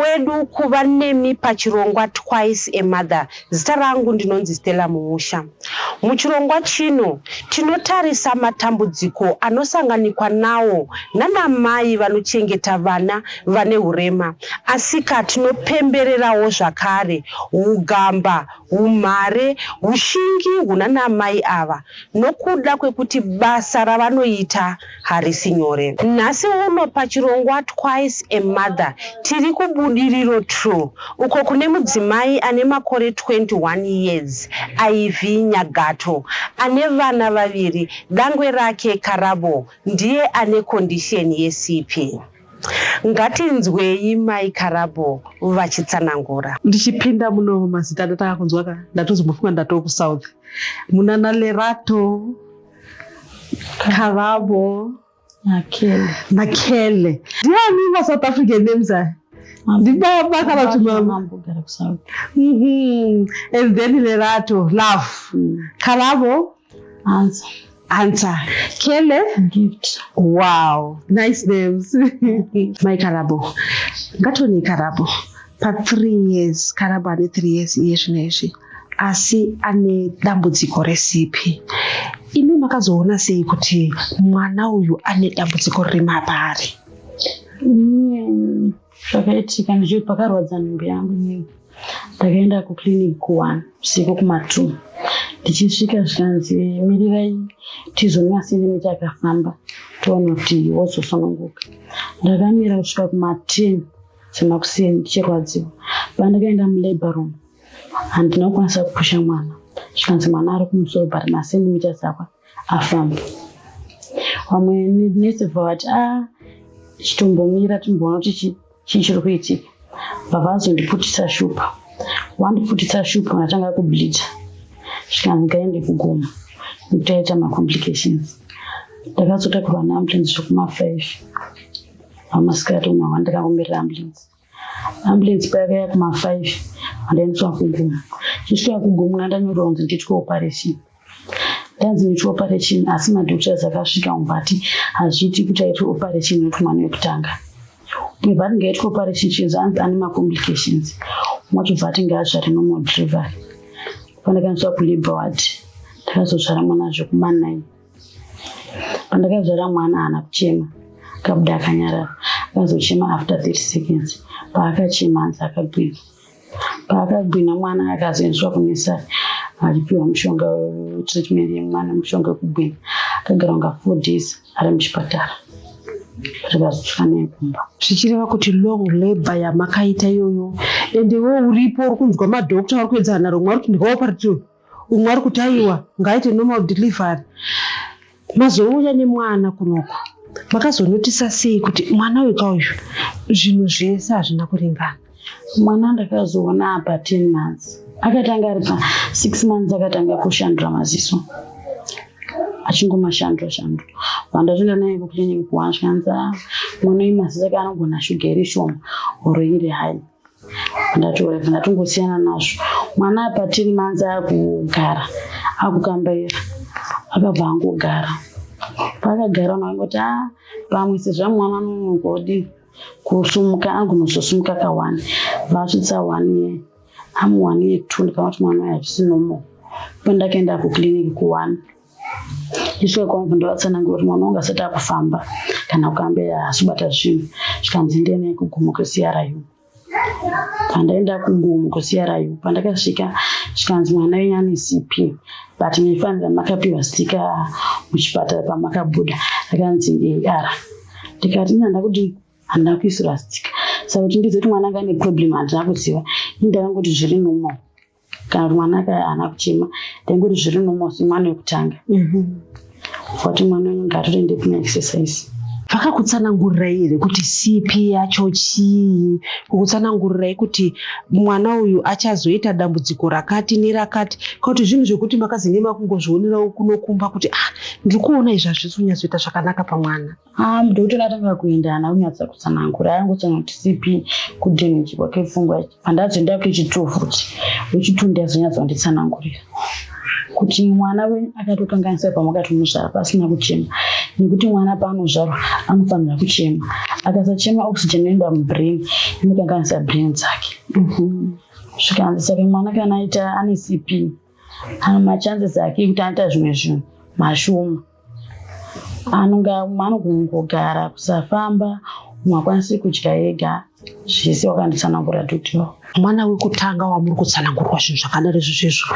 wedu kuva nemi pachirongwa Twice a Mother. Zita rangu ndinonzi Stella Mumusha. Muchirongwa chino tinotarisa matambudziko anosanganikwa nawo nanamai vanochengeta vana vane hurema. Asika tinopembererawo zvakare hugamba, humhare, hushingi hunanamai ava nokuda kwekuti basa ravanoita harisi nyore. Nhasi uno pachirongwa Twice a Mother tiri kuBudiriro True uko kune mudzimai ane makore 21 years, Ivy Nyagato, ane vana vaviri, dangwe rake Karabo ndiye ane condition yeCP. Ngatinzwei Mai Karabo vachitsanangura. Ndichipinda muno mazita ndatanga kunzwa ka ndatozombofunga ndatoo kuSouth. Munana Lerato, Karabo naKele. naKele. Ndiani maSouth African names aya? Ndibaba kana kuti mama? Mambogara kuSouth. And then Lerato, love. Karabo, Answer. Answer. Kele, Gift. Wow, nice names. Mai Karabo. Ngatoni Karabo. Pa 3 years, Karabo ane 3 years iye zvino izvi. Asi ane dambudziko reCP. Imi makazoona sei kuti mwana uyu ane dambudziko riri mapaari? Zvakaitika ndechekuti pakarwadza nhumbu yangu inini ndakaenda kuclinic ku1 usiku kuma2. Ndichisvika zvikanzi mirirai tizonwa sentimita akafamba toona kuti wozosununguka. Ndakamira kusvika kuma10 dzemakuseni ndichirwadziwa. Pandakaenda mulabour room handina kukwanisa kupusha mwana, zvikanzi mwana ari kumusoro but macentimeters akwa afamba. Vamwe nesi bva vati a chitombomira timboona kuti chii chiri kuitika. Bva vazondiputisa shupa, wandiputisa shupa ndatanga kubleeda, zvikanzi ngaende kugoma nekuti aita macomplications. Ndakazotakurwa neambulance zvekuma5 pamasikati umwe wandakangomirira ambulance. Ambulance payakauya kuma5 handaendeswa kuguma. Chisvika kuguma ndanyorerwa kunzi ndiitwe operation. Ndanzi ndiitwe operation, asi madoctors akasvika vati hazviiti kuti aitwe operation nekuti mwana wekutanga. Umwe bva ati ngaitwe operation chinzi anzi ane macomplications. Umwe achibva ati ngaazvare normal delivery. Pandakaendeswa kulabour ward ndakazozvara mwana zvekuma9. Pandakazvara mwana haana kuchema, akabuda akanyarara. Akazochema after 30 seconds. Paakachema hanzi akagwina. Paakagwina mwana akazoendeswa kunursery achipiwa mushonga treatment yemwana, mushonga wekugwina. Akagara kunga 4 days ari muchipatara. Tikazosvika naye kumba. Zvichireva kuti long labor yamakaita iyoyo, ende iwe uripo uri kunzwa madhokta vari kuedzana naro, umwe ari kuti ndikaoperatiwe, umwe ari kuti aiwa ngaite normal delivery. Mazouya nemwana kunoko, makazonotisa sei kuti mwana uyu kauyu zvinhu zvese hazvina kuringana? Mwana ndakazoona pa 10 months. Akatanga ari pa 6 months akatanga kushandura maziso, achingomashandura shandura. Vandatoenda naye kuclinic kuone zvikanzi mwana uyu maziso ake anogona shuga iri shoma or iri high. Ndatora ndatongosiyana nazvo. Mwana pa 10 months akugara akukambaira, akabva angogara. Paakagara vanhu vangoti a pamwe sezvo mwana anonoka kudini kusumuka, anogona ka1 vasvitsa 1 year, amu 1 year 2 ndikaona kuti mwana uyu hazvisi normal. Pandakaenda kuclinic ku1 ndisvika kwangu ndovatsanangura kuti mwana wangu asati akufamba kana kukambaira haasi kubata zvinhu, zvikanzi ndee naye kuGomo kweCRU. Pandaenda kuGomo kweCRU, pandakasvika zvikanzi mwana wenyu ane CP, but maifanira makapiwa sticker muchipatara pamakabuda rakanzi AR. Ndikati ina ndakuti handina kuisirwa sticker, saka kuti ndizive kuti mwana anga ane problem handina kuziva. Ini ndakangoti zviri normal, kana kuti mwana aka haana kuchema, ndaingoti zviri normal semwana wekutanga. Vati mwana wenyu ngaatoende kuma exercise. Vakakutsanangurirai here kuti CP yacho chii? Kukutsanangurirai kuti mwana uyu achazoita dambudziko rakati nerakati, kana kuti zvinhu zvekuti makazenge makungozvionerawo kunokumba kuti ah, ndiri kuona izvi hazvisi kunyatsoita zvakanaka pamwana? Ah, mudhokotera atanga kuenda haana kunyatsa kutsanangura, aingotsanangura kuti CP kudamage kwakepfungwa. Pandazoenda kechi2 futi, wechi2 ndazonyatsa kunditsanangurira kuti mwana wenyu akatokanganisa pamakatomuzvara pasina kuchema. Nekuti mwana paanozvarwa anofanira kuchema, akasachema oxygen inoenda mubrain inokanganisa brain dzake. Zvikanzi saka mwana kana aita ane CP ano machances ake ekuti anoita zvimwe zvinhu mashoma. Anonga anogona kungogara kusafamba, umwe akwanisi kudya ega, zvese wakanditsanangura doctor. Mwana wekutanga wamuri kutsanangurwa zvinhu zvakadaro izvozvo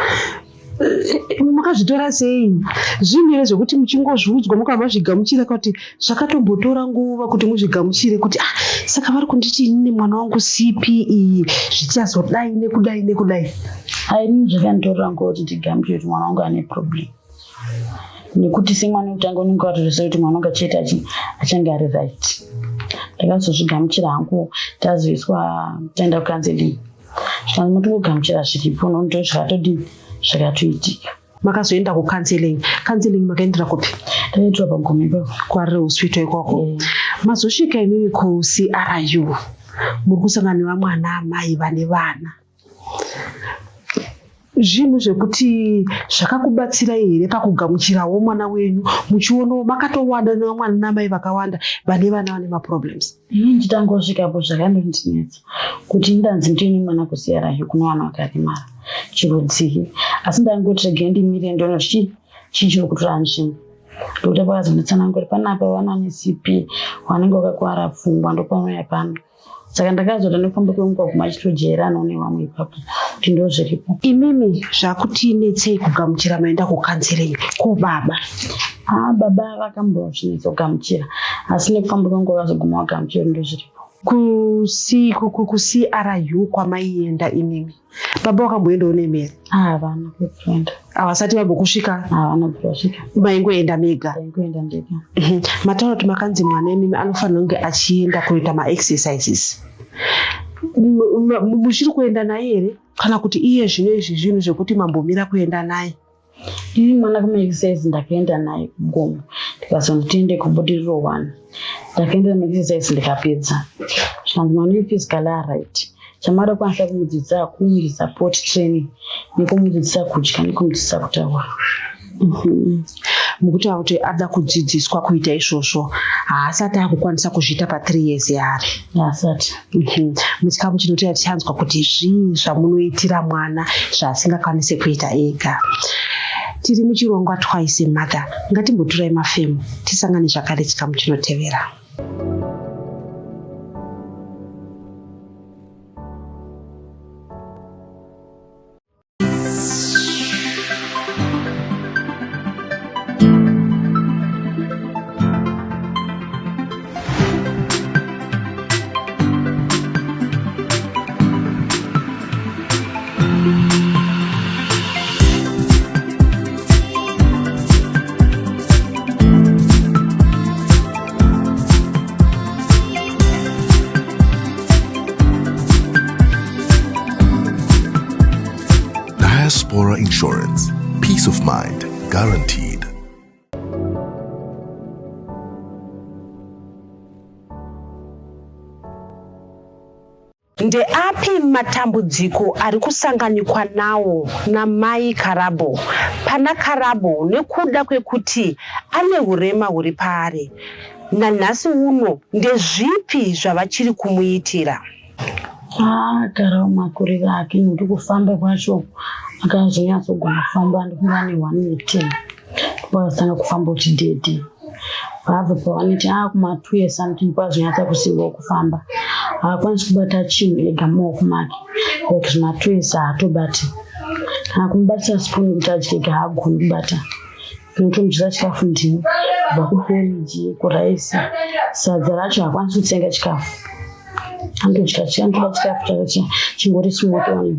makazvitora sei? Zvinhu here zvekuti muchingozviudzwa mukabva mazvigamuchira kuti zvakatombotora nguva kuti muzvigamuchire kuti ah, saka vari kunditi inini mwana wangu CP iyi zvichazodai nekudai nekudai? Aini zvakanditorera nguva kuti ndigamuchire kuti mwana wangu ane problem, nekuti semwana wekutanga unenge watoziva kuti mwana wangu achiita achange ari right. Ndakazozvigamuchira hangu tazoiswa taenda kucounseling, zvikanzi motongogamuchira zviripo nokuti zvakatodini zvakatoitika. Makazoenda kucounseling, counseling makaendera kupi? Taiitwa paGome ipapo. KwaRio Hospital ikoko. Mazosvika imimi kuCRU, muri kusangana nevamwe ana amai vane vana. Zvinhu zvekuti zvakakubatsirai here pakugamuchirawo mwana wenyu, muchionawo makatowanda nevamwe ana amai vakawanda vane vana vane maproblems? Ini ndichitangosvikapo zvakandondinetsa kuti ndanzi ndini mwana kuCRU kune vana vakaremara chirudzii, asi ndangoti regai ndimire ndione kuti chii chii chiri kutora nzvimbo. Ndokuti pakazonditsanangura panapa vana vane CP vanenge vakakwara pfungwa ndopanouya pano. Saka ndakazota nekufamba kwenguva kuma achitojairanawo nevamwe ipapo kuti ndo zviripo. Imimi zvakutinetsei kugamuchira maenda kucounseling, ko baba? Ah, baba vakambozvinetsa kugamuchira, asi nekufamba kwenguva vazoguma vagamuchira ndo zviripo. KuCRU kwamaienda imimi, baba vakamboendawo nemi here? Havana kuenda. Havasati vambokusvika? Havana kusvika. Maingoenda mega? Ndaingoenda ndega. Mataura kuti makanzi mwana imimi anofanira kunge achienda kunoita maexercises. Muchiri kuenda naye here, kana kuti iye zvino izvi zvinhu zvekuti mambomira kuenda naye? Ini mwana kumaexercise ndakaenda naye kuGomo, ndikazonzi tiende kuBudiriro 1. Ndakaenda nemaexercise ndikapedza, zvikanzi mwana uyu physically alright, chamada kukwanisa kumudzidzisa kumuti support training nekumudzidzisa kudya nekumudzidzisa kutaura. Mukutaura kuti ada kudzidziswa kuita izvozvo, haasati akukwanisa kuzviita pa3 years yaari? Asati. Muchikamu chinotevera tichanzwa kuti zvii zvamunoitira mwana zvaasingakwanisi kuita ega. Tiri muchirongwa Twice a Mother. Ngatimbotorai mafemo, tisangane zvakare chikamu chinotevera. Diaspora Insurance. Peace of mind guaranteed. Ndeapi matambudziko ari kusanganikwa nawo namai Karabo pana Karabo nekuda kwekuti ane hurema huri paari? Nanhasi uno ndezvipi zvavachiri kumuitira? Agarawo makuriro ake nekuti kufamba kwacho akazonyatsogona kufamba ndikunga ane 1 year 10, pakazotanga kufamba uchidhedhe. Vabva pavanoti kuma 2 years something pazonyatsa kusimbawo kufamba. Haakwanisi kubata chinhu ega mumaoko make, like zvimatoys haatobati. Kana kumubatisa spoon kuti adye ega haagoni kubata. Tinotomudyisa chikafu ndini, kubva kuporiji, kuraisi, sadza racho haakwanisi kutsenga chikafu. Anotodya, anotoda chikafu chake chingori smooth only.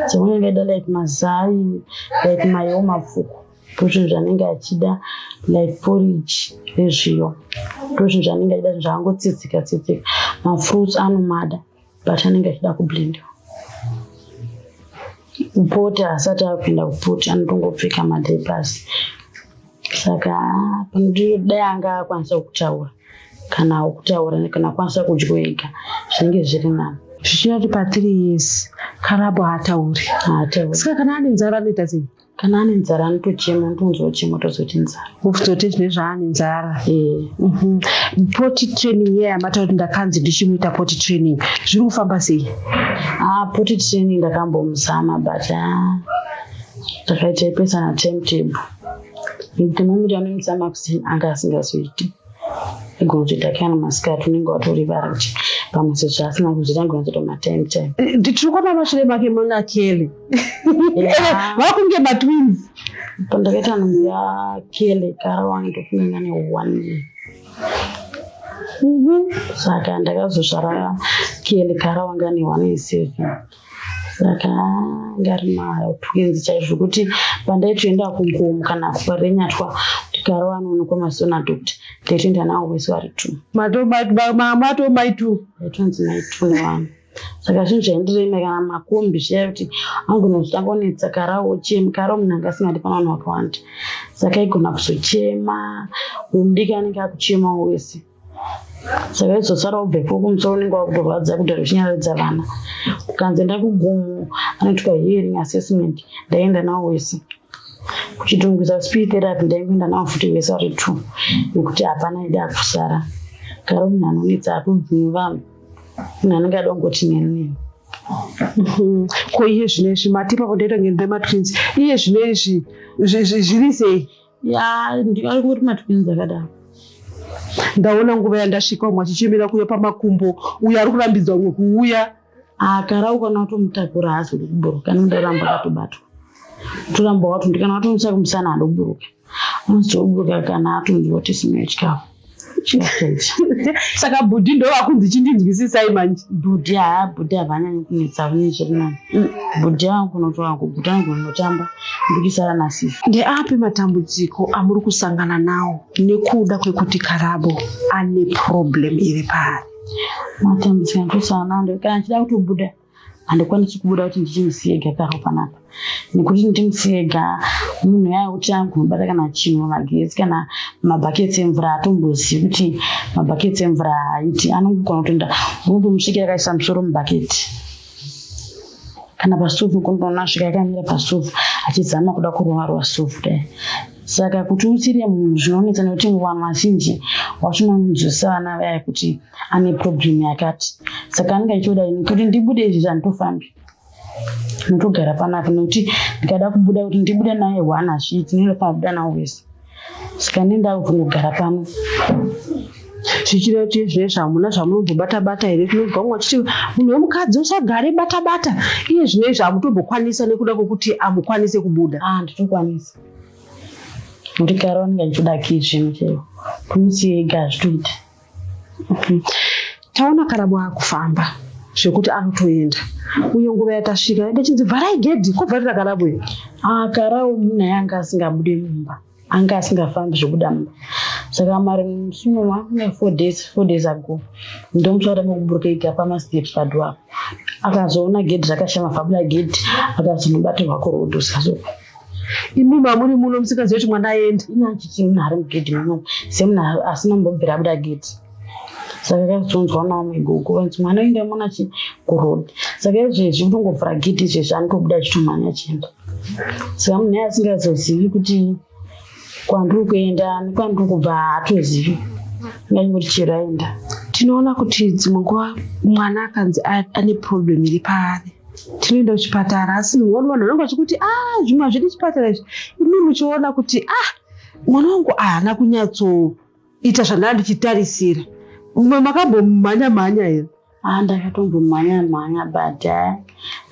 Dzimweni anenge aida like mazai, like maiwo mapfuko, ndozvinhu zvaanenge achida, like porridge rezviyo, ndozvinhu zvaanenge achida, zvinhu zvakangotsitsika tsitsika. Mafruits anomada but anenge achida kublendwa. Kupota asati akuenda kupota anotongopfeka madiapers. Saka panoti dai anga akwanisa kutaura kana kutaura kana akwanisa kudya ega zvinenge zviri nani. Zvichida kuti pa3 years Karabo haatauri? Haatauri. Saka kana ane nzara anoita sei? Kana ane nzara anotochema, unotonzwa ochema tozoti nzara. Kuzoti zvine zvaane nzara. Potty training iya yamataura kuti ndakanzi ndichimuita potty training, zviri kufamba sei? Ah, potty training ndakambomuzama, but ah, ndakaita ipesana timetable nekuti moment anomuisa makuseni anga asingazoiti, igona kutoita kana masikati unenge watorivara kuti pamwe sezvo asina kuzviita ngona kutoita matime time. Tiri kuona mashure make muna Kelly, vakunge matwins. Pandakaita nhumbu yaKele, Kara wangu ndokunge ane 1 year. Saka ndakazozvara Kele, Kara wanga ane 1 year 7. Saka anga ari matwins chaizvo, kuti pandaitoenda kungomo kana kuParirenyatwa kuti Kara anoonekwa maziso nadoctor, ndaitoenda navo vese vari two. Mato mai two. Ndaitonzi mai two nevanhu. Saka zvinhu zvaindirema kana makombi zviya, kuti angona kuzotanga kunetsa Kara ochema. Kara munhu anga asingadi pana vanhu vakawanda, saka aigona kuzochema, uyu mudiki anenge akuchemawo wese. Saka izosara ubvepo kumusoro unenge wakutorwadza kudhara uchinyaradza vana. Ukanzi enda kugomo anoitwa hearing assessment, ndaenda nawo wese. Kuchitungwiza speech therapy, ndaingoenda nawo futi wese vari two, nekuti hapana aida kusara. Kara munhu anonetsa, atobvumi vanhu, munhu anenge ada kungoti neni neni. Ko iye zvinezvi mati ipapo ndaita kunge ndine matwins, iye zvinezvi zviri sei? Ya, ari kungoti matwins akadaro. Ndaona nguva yandasvika umwe achichemera kuuya pamakumbo, uyo ari kurambidzwa umwe kuuya. Akara ukana watomutakura haazodi kuburuka, anoda kuramba akatobatwa, toramba watondi kana watomusa kumusana haadi kuburuka, anozoburuka kana atonzwa kuti simuya chikafu, chikafu chaichi. Saka bhudhi ndo vakunzi chindinzwisisai manje. Bhudhi, haa, bhudhi havanyanyi kunetsa, vane nani. Bhudhi vangu bhudhi vangu kunotamba, ndichisara nasisi. Ndeapi matambudziko amuri kusangana nawo nekuda kwekuti Karabo ane problem iri paari? Matambudziko andosangana nawo ndekuti kana ndichida kutobuda, handikwanisi kubuda kuti ndichimusiye ega Karo panapa, nekuti ndimusiye ega munhu yaya kuti angonobata kana chinhu, magetsi kana mabhaketsi emvura, hatombozivi kuti mabhaketsi emvura haaiti. Anogona kutoenda, unotomusvikira akaisa musoro mubhaketi kana pastovhu, unotoona asvika akamira pastovhu achizama kuda kurova rova stovhu kudai. Saka kuti usire munhu zvinonetsa, nekuti vanhu vazhinji vachinonzwisisa vana vaya kuti ane problem yakati. Saka anenge achitoda ini kuti ndibude izvi, handitofambi, ndinotogara panapa, nekuti ndikada kubuda kuti ndibude naye one hazviiti, ndinofanira kubuda nawo wese. Saka ndinenda kungogara pano. Zvichireva kuti zvinezvi hamuna zvamunombobata bata here? Tinobva umwe achiti munhu wemukadzi usagare bata bata. Iye zvinezvi hamutombokwanisa nekuda kwekuti hamukwanise kubuda? Ah, nditokwanisa, nekuti Kara vanenge achitoda kii zvinhu chaivo, kumusiya ega hazvitoita. Taona Karabo akufamba zvekuti anotoenda, uye nguva yatasvika ndachinzi vharai gedhi, kovharira Karabo iyo. Ah, Karao munhu anga asingabude mumba, anga asingafambi zvobuda mumba. Saka mari musinoma 4 days, 4 days ago ndomusa kutanga kuburuka ega pamasteps padoor apo. Akazoona gedhi rakashama, fabuda gedhi, akazonobatirwa kuroad usazopa. Imi mamuri muno musingazivi kuti mwana aenda? Ine achiti munhu ari mugedhi muno, semunhu asina kumbobvira abuda gedhi. Saka akazonzwa naumwe gogo vanzi mwana oenda muna chi kuroad. Saka izvezvi kutongovhura gedhi izvezvi anotobuda achitomhanya achienda. Saka munhu asingazozivi kuti kwandiri kuenda nekwandiri kubva, haatozivi, ngachingoti chero aenda. Tinoona kuti dzimwe nguva mwana akanzi ane problem iri paari, tinoenda kuchipatara, asi vanhu vanenge vachikuti a ah, zvimwe hazvidi chipatara izvi. Imi muchiona kuti ah, mwana wangu haana kunyatsoita zvandanga ndichitarisira, makambomhanya mhanya here? Ah, ndakatombomhanya mhanya, but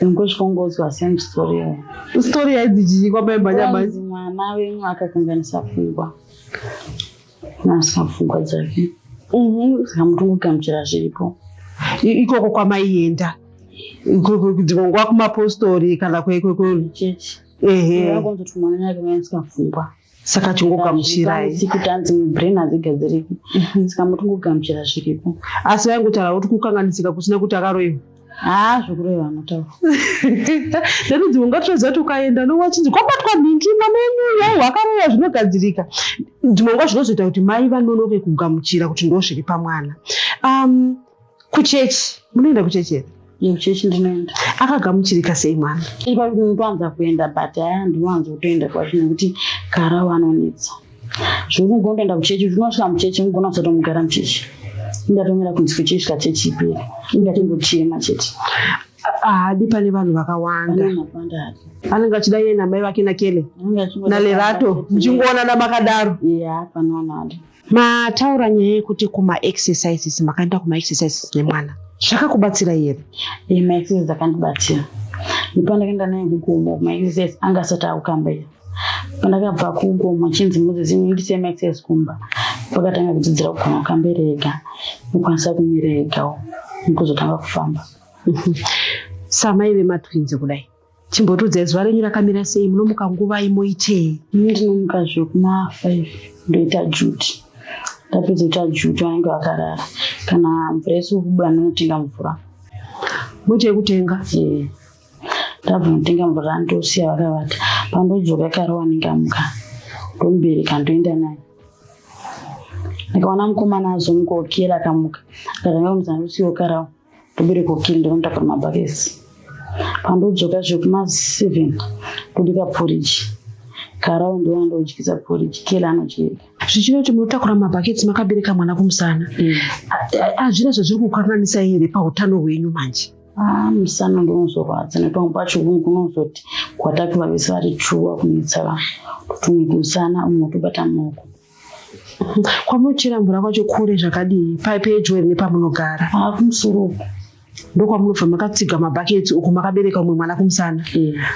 ndingosvikongodzwa same story. Story yaidzi chii kwamaimhanya mhanya? Kwanzi mwana wenyu akakanganisa pfungwa, kanganisa pfungwa dzake. Saka mutongogamuchira zviripo. Ikoko kwamaienda dzimwe nguva kumapostori kana chechi? Vakonzoti mwana wenyu akakanganisa pfungwa. Saka chingogamuchirai. Kuti anzi mubrain hadzigadziriki, saka mutongogamuchira zviripo. Asi vaingotaura kuti kukanganisika kusina kuti akaroiwa? Haa, zvokureva anotaura. Nekuti dzimwe nguva tinoziva kuti ukaenda nowachinzi kwabatwa nhingi, mwana wenyu uyu akaroiwa, zvinogadzirika. Dzimwe nguva zvinozoita kuti mai vanonoke kugamuchira kuti ndo zviri pamwana. Kuchechi, munoenda kuchechi here? Yekuchechi ndinoenda. Akagamuchirika sei mwana? Ipapo ndinowanza kuenda but haya ndinowanza kutoenda kwacho nekuti Karau anonetsa. Zvekuti unogona kutoenda kuchechi, unosvika muchechi unogona kusatomugara muchechi. Indatomira kunzi kuchechi svika chechi ipere. Indatongochema chete. Haadi pane vanhu vakawanda. Anenge achida iye namai vake naKele naLerato muchingoonana makadaro. Yeah, panoona. Mataura nyaya yekuti kuma-exercises makaenda kuma-exercises nemwana zvakakubatsira here? Eh, maexercise akandibatsira. Ndipandakaenda naye kugomo kumaexercise anga asati akukambaira. Pandakabva kugomo chinzi mudzidzi ndise maexercise kumba pakatanga kudzidzira kugona kukambira ega nokwanisa kumira egawo nekuzotanga kufamba. Samai vematwins kudai chimbotiudzai zuva renyu rakamira sei munomuka nguvai moitei? Ini ndinomuka zvekuma 5 ndoita duty. Ndapedza kuita duty vanenge vakarara. Kana mvura isiri kubuda ndinotenga mvura. Moita yekutenga? Eh. Ndabva notenga mvura ndosiya vakavata. Pandodzoka kare anenge amuka. Ndomubereka ndoenda naye. Ndikaona mukomana azomuka okera akamuka. Akatanga kunzi ndosiya okarawo. Ndobereka okera ndonotakura mabhakesi. Pandodzoka zvekuma 7 ndobika porridge. Karau ndiwo ndodyisa porridge. Kela anodya ega. Zvichireva kuti munotakura mabhaketsi makabereka mwana kumusana. Hazvina zvazviri kukanganisa here pautano hwenyu manje? Ah, musana ndinozorwadza nepamwe pacho kumwe kunozoti kwatapiwa vese vari chuwa kunetsa vanhu kuti umwe kumusana umwe kutobata maoko. Kwamunochera mvura kwacho kure zvakadii? Pedyo here nepamunogara? Ah, kumusoro uko. Ndokwamunobva makatsiga mabhaketsi uku makabereka umwe mwana kumusana.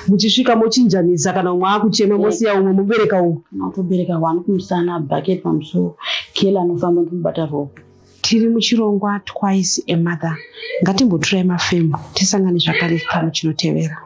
Muchisvika mochinjanisa kana umwe akuchema mosiya umwe mobereka umwe. Kana kutobereka one kumusana bhaketi pamusoro. Kela anofamba ndomubata ruoko. Tiri muchirongwa Twice a Mother. Ngatimboturai mafemo tisangane zvakare chikamu chinotevera.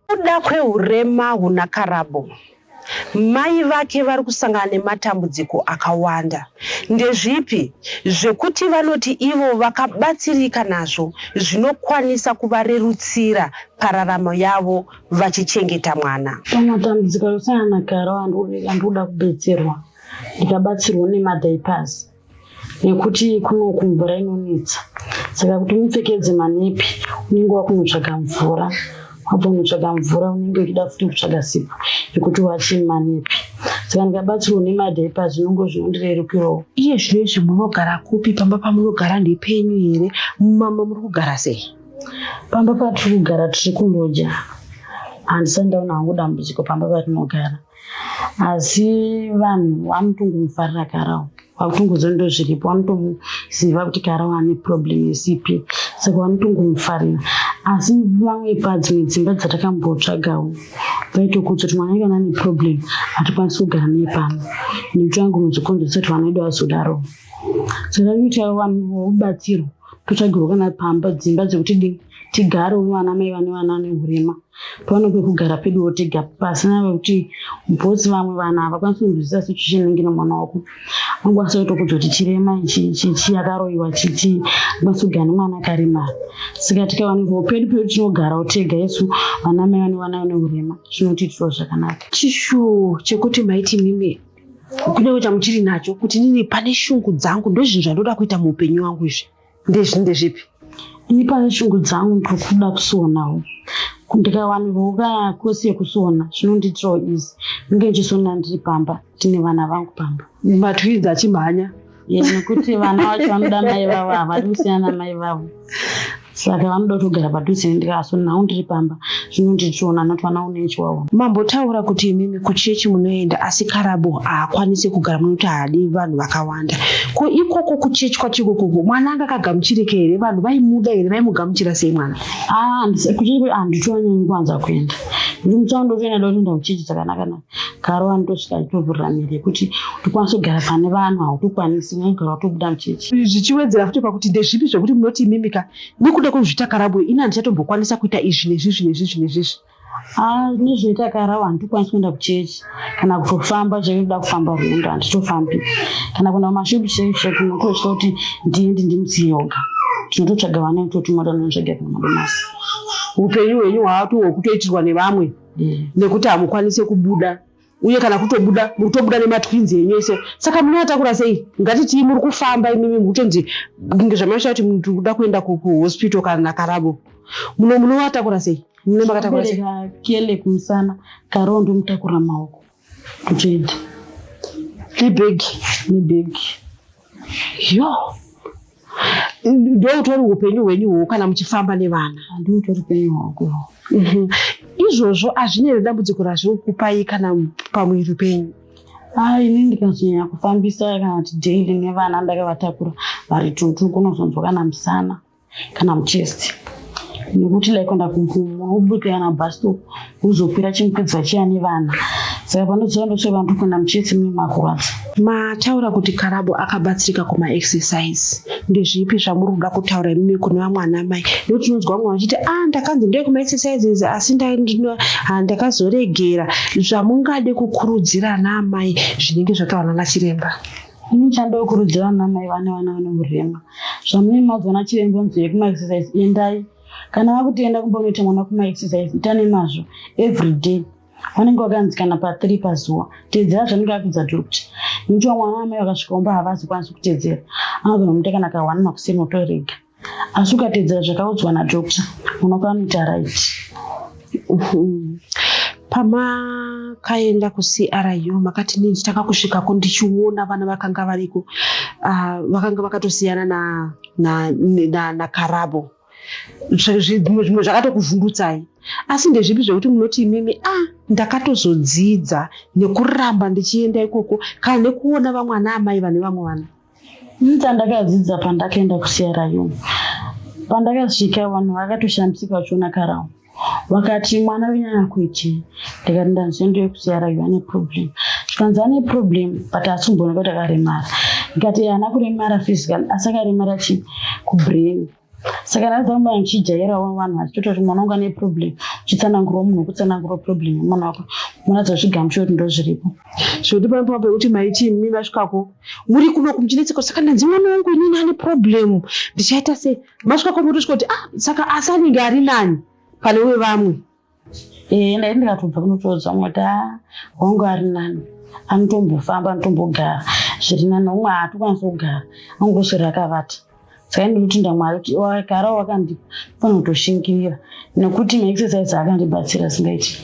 Kuda kwehurema huna Karabo, mai vake vari kusangana nematambudziko akawanda. Ndezvipi zvekuti vanoti ivo vakabatsirika nazvo zvinokwanisa kuvarerutsira pararamo yavo vachichengeta mwana? Pamatambudziko arikusangana naKarabo andikuda kubetserwa, ndikabatsirwa nemadiapers. Nekuti kunoku mvura inonetsa saka kuti umupfekedze manepi unenge wakunotsvaga mvura wabva kunotsvaga mvura unenge uchida futi kutsvaga sipo yekuti wache manepi saka ndikabatsirwa nemadhaipa zvinongo zvinondirerukirawo. Iye zvino izvi munogara kupi pamba pamunogara ndepenyu here mumama muri kugara sei? Pamba patiri kugara tiri kuloja handisati ndaona hangu dambudziko pamba patinogara. Asi vanhu vanotongomufarira Karau vakutongoziva ndozviripo vanotoziva kuti Karau ane problem yeCP saka vanotongomufarira asi vamwe padzimwe dzimba dzatakambotsvagawo vaitokuudza kuti mwana kana ane problem hatikwanisi kugara naye pano nekuti angonozokonzeresa kuti vana vedu vazodaro saka kuti vanhu vobatsirwa totsvagirwa kana pamba dzimba dzekuti dii tigarewo vana mai vane vana vane hurema towana pekugara peduwo tega pasina pekuti bhosi vamwe vanhu havakwanisi kunzwisisa situation inenge ine mwana wako unokwanisa kutokudza kuti chirema ichi chichi akaroiwa chichi akwanisa kugara nemwana akaremara saka tikawanikwawo pedu pedu tinogarawo tega isu vana mai vane vana vane hurema zvinotiitirawo zvakanaka. Chishuwo chekuti maiti imimi kunyange chamuchiri nacho kuti inini pane shungu dzangu ndozvinhu zvandoda kuita muupenyu wangu izvi ndezvi ndezvipi? Ini pane shungu dzangu ndiri kuda kusionawo. Ndikawanirwawo kana kosi yekusona zvinondiitirawo easy. Ndinge ndichisona ndiri pamba tine vana vangu pamba. Matwins achimhanya. Nekuti vana vacho vanoda mai vavo, havadi kusiyana namai vavo, saka vanoda kutogara padhuze. Ndikasona hangu ndiri pamba zvinondichiona noti vana unechiwawo. Mambotaura kuti imimi kuchechi munoenda, asi Karabo haakwanisi kugara, munoti haadi vanhu vakawanda. Ko ikoko kuchechi kwacho ikokoko mwana anga akagamuchirika here? Vanhu vaimuda here? Vaimugamuchira sei mwana? Kuchechi handitowanyanyi kuwanza kuenda, nekuti musi ndotoenda ndotoenda kuchechi dzakanaka naka. Karo anotosvika achitovhurira miri yekuti tikwanise kugara pane vanhu, hautokwanisi, unogara watobuda muchechi. Zvichiwedzera futi pakuti ndezvipi zvekuti munoti imimika nekuda kwekuzvita Karabo, ini handichatombokwanisa kuita izvi nezvizvi nezvizvi nezvizvi? Nezvinoita Karabo, handitokwanisi kuenda kuchechi kana kutofamba chaikuda kufamba rwendo, handitofambi kana kuenda kumashopu chaicho chaicho. Ndinototya kuti ndiende ndimusiye oga. Tinototsvaga vana kutoti mota notsvaga kana madomasi. Upenyu hwenyu hwatu hwekutoitirwa nevamwe nekuti hamukwanisi kubuda, uye kana kutobuda muri kutobuda nematwins enyu ese. Saka munovatakura sei? Ngatitii muri kufamba imimi, mukutonzi kunge zvamaisha kuti muri kuda kuenda kuhospital kana naKarabo, munovatakura sei? Mune makatakura sei? Bereka kele kumusana, Karo ndomutakura maoko, totoenda. Nebhegi? Nebhegi. Yo, ndoutori upenyu hwenyu hwo kana muchifamba nevana? Handiutori upenyu hwangu. Izvozvo hazvina here dambudziko razvinokupai kana pamuviri penyu? Ini ndikazonyanya kufambisa kana kuti daily nevana ndakavatakura vari tutu, kunozonzwa kana musana kana muchest, nekuti like kuenda unobuka kana bus stop, uzokwira chimukwidzwa chiya nevana, saka panodzoka ndosvika ndokuenda muchest mune makurwadza. Mataura kuti Karabo akabatsirika kumaexercise. Ndezvipi zvamuri kuda kutaura imimi kune vamwe ana mai? Nekuti tinonzwa vamwe vachiti, "A, ndakanzi ndeye kumaexercises, asi ndakazoregera." Zvamungade kukurudzira ana amai zvinenge zvataurwa nachiremba? Ini chandokurudzira vana mai vane vana vane urema, zvamunenge maudzwa nachiremba nzi kumaexercise endai. Kana vakuti enda kumba unoita mwana kumaexercise, ita nemazvo every day. Vanenge vakanzi kana pa3 pazuva, teedzera zvanenge vakudza doctor, nekuti vamwe vana amai vakasvika kumba havazokwanisi kuteedzera, anogona kumuita kana ka1 makuseni otorega, asi ukateedzera zvakaudzwa nadoctor unokanoita right. Pamakaenda kuCRU makati, "Nii nditanga kusvikako ndichiona vana vakanga variko, vakanga vakatosiyana naKarabo." Zvimwe zvakatokuvhundutsai, asi ndezvipi zvekuti munoti imimi, "A, ndakatozodzidza nekuramba ndichienda ikoko kana nekuona vamwe ana amai vane vamwe vana"? Ini chandakadzidza pandakaenda kuCRU, pandakasvika vanhu vakatoshamisika vachiona Karabo, vakati, "Mwana wenyanya kuitei?" Ndikati, "Ndanzi ndiye kuCRU, ane problem." Zvikanzi, "Ane problem, but asumbooneka kuti akaremara." Ndikati, "Haana kuremara physically, asi akaremara chi kubrain." Saka ndazamba ndichijairawo vanhu vachitoti mwana wangu ane problem, uchitsanangurawo munhu wekutsanangurawo problem yemwana wako, munoratidza zvigamuchiro kuti ndo zviripo. Zvekuti panopa pekuti maiti imi vasvikako muri kuno muchinetseka, "Saka ndanzi mwana wangu inini ane problem, ndichaita sei?" Masvikako motosvika kuti, "Ah, saka asi anenge ari nani pane wevamwe." Ee, ndai ndikatobva kunotoudza mumwe kuti, "A, wangu ari nani, anotombofamba, anotombogara zviri nani, umwe haatokwanisi kugara, angoswera akavata." Saka ndinotenda Mwari kuti wakarawo wakandipa fanira kutoshingirira, nekuti maexercise akandibatsira asingaiti.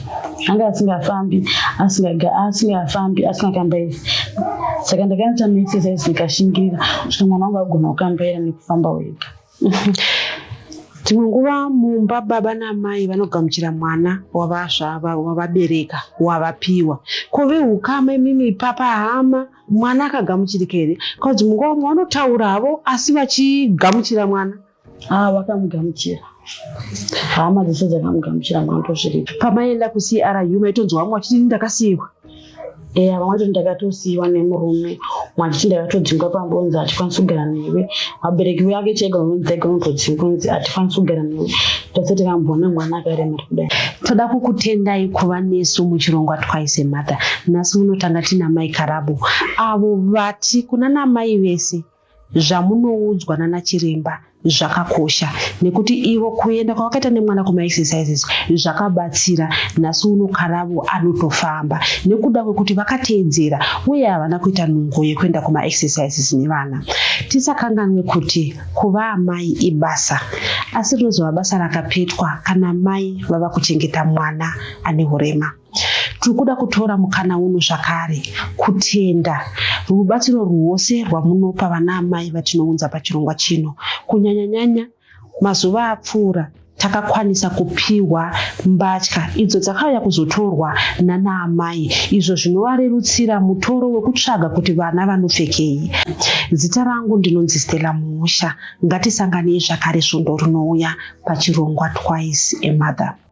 Anga asingafambi, asingafambi, asingakambairi, saka ndakaita maexercise ndikashingirira kusvika mwana wangu agona kukambaira nekufamba wega. Dzimwe nguva mumba baba namai vanogamuchira mwana wavabereka, wavapiwa. Ko veukama imimi papa, hama, mwana akagamuchirika here? Kana dzimwe nguva vamwe vanotaura havo asi vachigamuchira mwana? Ah, vakamugamuchira, hama dzese dzakamugamuchira mwana, ndozviripo. Pamaenda kuCRU maitonzwa vamwe vachiti, "Ndakasiyiwa"? Eya, vamwe vacho ndakatosiyiwa nemurume, umwe achiti ndakatodzingwa pamba, unzi hatikwanisi kugara newe. Vabereki vake chaigo vanonzi unotodzingwa, unzi hatikwanisi kugara newe, tose tikamboona mwana akaremara kudai. Toda kukutendai kuva nesu muchirongwa Twice a Mother. Nhasi unotanga tina mai Karabo, avo vati kuna namai vese, zvamunoudzwa nana chiremba. Zvakakosha nekuti ivo kuenda kwavakaita nemwana kumaexercises zvakabatsira. Nhasi uno Karabo anotofamba nekuda kwekuti vakateedzera uye havana kuita nungo yekuenda kumaexercises nevana. Tisakanganwe kuti kuva amai ibasa, asi rinozova basa rakapetwa kana mai vava kuchengeta mwana ane hurema. Tiri kuda kutora mukana uno zvakare kutenda rubatsiro rwose rwamunopa vana amai vatinounza pachirongwa chino. Kunyanya-nyanya mazuva apfuura takakwanisa kupihwa mbatya idzo dzakauya kuzotorwa nana amai izvo zvinovarerutsira mutoro wekutsvaga kuti vana vanopfekei. Zita rangu ndinonzi Stella Muusha. Ngatisanganei zvakare svondo rinouya pachirongwa Twice a Mother.